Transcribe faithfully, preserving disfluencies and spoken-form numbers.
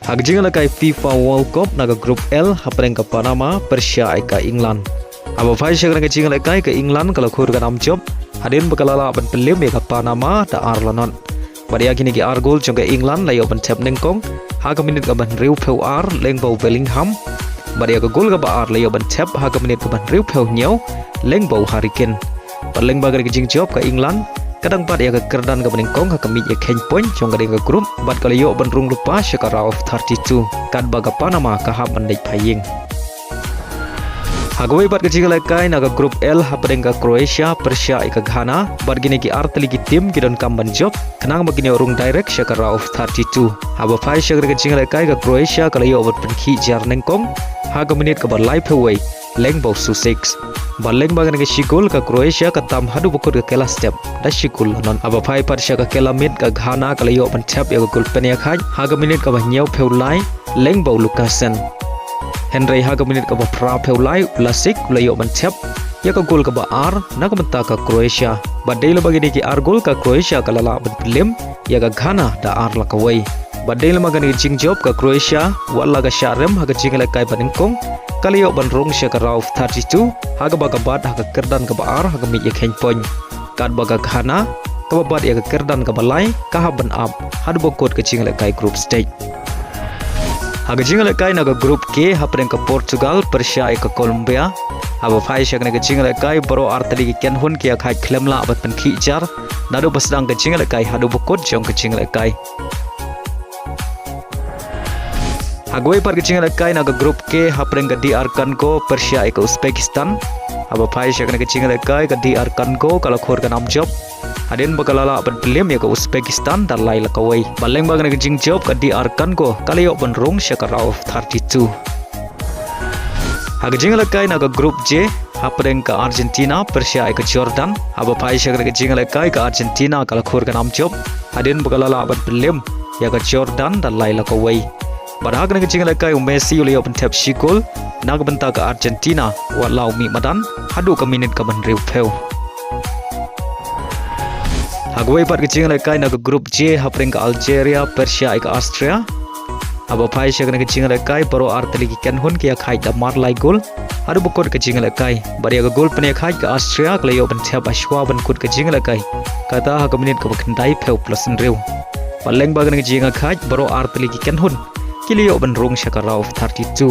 Ha ka jingïalehkai FIFA World Cup na ka Group L hapdeng ka Panama pyrshah ïa ka England. Haba phai sha kane ka jingïalehkai ka England ka la khur ka nam jop hadien ba ka la lah ban pynliem ïa ka Panama da ar la not. Bad ïa kine ki ar gol jong ka England la ïoh ban thep nyngkong ha ka minit kaba hynriewphew ar lyngba u Bellingham. Bad ïa ka gol kaba ar la ïoh ban thep ha ka minit kaba hynriewphew hynñiew lyngba u Harry Kane. Bad lyngba kane ka jingjop ka England ka dang bat ïa ka kyrdan kaba nyngkong ha ka miej ïakheiñ point jong kane ka group bad ka la ïoh ban rung lypa sha ka round of thirty-two, katba ka Panama ka hap ban leit phai ïing. Ha kawei pat ka jingïalehkai na ka Group L hapdeng ka Croatia pyrshah ïa ka Ghana, bad kine ki ar tylli ki team ki donkam ban jop khnang ba kin ïoh rung direct sha ka round of thirty-two. Haba phai sha kane ka jingïalehkai ka Croatia ka la ïoh ban pynkhih jar nyngkong ha ka minit kaba laiphew wei lyngba u Susik. Bad lyngba kane ka shi gol ka Croatia ka tam haduh ba kut ka kylla step da shi gol la not. Haba phai pat sha ka kylla miet ka Ghana ka la ïoh ban thep ïa ka gol pynïakhaiñ ha ka minit kaba hynñiewphew lai lyngba u Lukasen. Hynrei ha ka minit kaba phraphew lai u Vlasic u la ïoh ban thep ïa ka gol kaba ar na ka bynta ka Croatia. Bad dei lyngba kine ki ar gol ka Croatia ka la lah ban pynliem ïa ka Ghana da ar la kawei. Bad dei lyngba kane ka jingjop ka Croatia, wat la ka shah rem ha ka jingïalehkai ba nyngkong, ka la ïoh ban rung sha ka round of thirty-two ha kaba ka bat ha ka kyrdan kaba ar ha ka miej ïakheiñ point. Katba ka Ghana kaba bat ïa ka kyrdan kaba lai ka hap ban ap haduh ba kut ka jingïalehkai group stage. Ha ka jingïalehkai na ka Group K hapdeng ka Portugal pyrshah ïa ka Colombia. Haba phai sha kane ka jingïalehkai baroh ar tylli ki kynhun ki ïakhaid khlem lah ban pynkhih jar naduh ba sdang ka jingïalehkai haduh ba kut jong ka jingïalehkai. Ha kawei pat ka jingïalehkai na ka Group K hapdeng ka D R Congo pyrshah ïa ka Uzbekistan. Haba phai sha kane ka jingïalehkai ka D R Congo ka la khur ka nam jop hadien ba ka la lah ban pynliem ïa ka Uzbekistan da lai la kawei. Bad lyngba kane ka jingjop ka D R Congo ka la ïoh ban rung sha ka round of thirty-two. Ha ka jingïalehkai na ka Group J hapdeng ka Argentina pyrshah ïa ka Jordan. Haba phai sha kane ka jingïalehkai ka Argentina ka la khur ka nam jop hadien ba ka la lah ban pynliem ïa ka Jordan da lai la kawei. Bad ha kane ka jingïalehkai u Messi u la ïoh ban thep shi gol na ka bynta ka Argentina, wat la u mih madan haduh ka minit kaba hynriewphew. Ha kawei pat ka jingïalehkai na ka Group J hapdeng ka Algeria pyrshah ïa ka Austria. Haba phai sha kane ka jingïalehkai baroh ar tylli ki kynhun ki ïakhaid da mar lai gol haduh ba kut ka jingïalehkai. Bad ïa ka gol pynïakhaid ka Austria ka la ïoh ban thep ha shuwa ban kut ka jingïalehkai, kata ha ka minit kaba khyndaiphew plus hynriew. Bad lyngba kane ka jingïakhaid baroh ar tylli ki kynhun ki la ïoh ban rung sha ka round of thirty-two.